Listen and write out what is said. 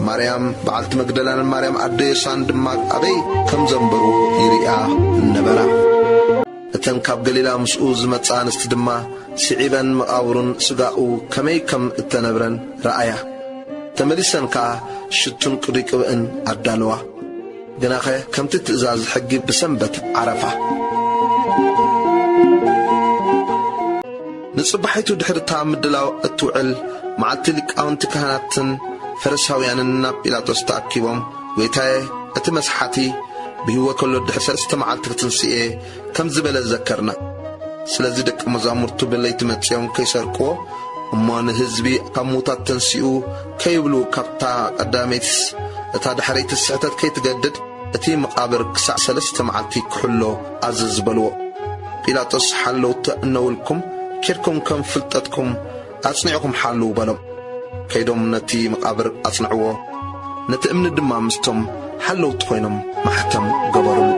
ማርያም በዓልቲ መግደላን ማርያም ኣደ ዮሳን ድማ ኣበይ ከም ዘንበርዎ ይርእያ ነበራ። እተን ካብ ገሊላ ምስኡ ዝመጻ ኣንስቲ ድማ ስዒበን መቓብሩን ስጋኡ ከመይ ከም እተነብረን ረኣያ። ተመሊሰን ከኣ ሽቱን ቅዱይ ቅብእን ኣዳለዋ። ግናኸ ከምቲ ትእዛዝ ሕጊ ብሰንበት ዓረፋ። ንጽባሒቱ ድሕሪ እታ ምድላው እትውዕል መዓልቲ ሊቃውንቲ ካህናትን ፈሪሳውያንን ናብ ጲላጦስ ተኣኪቦም፣ "ጐይታየ፣ እቲ መስሓቲ ብህይወት ከሎ ድሕሪ ሰለስተ መዓልቲ ክትንስኤ ከም ዝበለ ዘከርና። ስለዚ ደቂ መዛሙርቱ ብለይቲ መጺኦም ከይሰርቅዎ፣ እሞ ንህዝቢ ካብ ምዉታት ተንሲኡ ከይብሉ ካብታ ቀዳመይትስ እታ ዳሕረይቲ ስሕተት ከይትገድድ እቲ መቓብር ክሳዕ ሰለስተ መዓልቲ ክሕሎ ኣዝዝ" በልዎ። ጲላጦስ፣ "ሓለውቲ እነውልኩም፣ ኬድኩም ከም ፍልጠትኩም ኣጽኒዕኩም ሓልዉ" በሎም። ከይዶም ነቲ መቓብር ኣጽንዕዎ። ነቲ እምኒ ድማ ምስቶም ሓለውቲ ኮይኖም ማሕተም ገበሩሉ።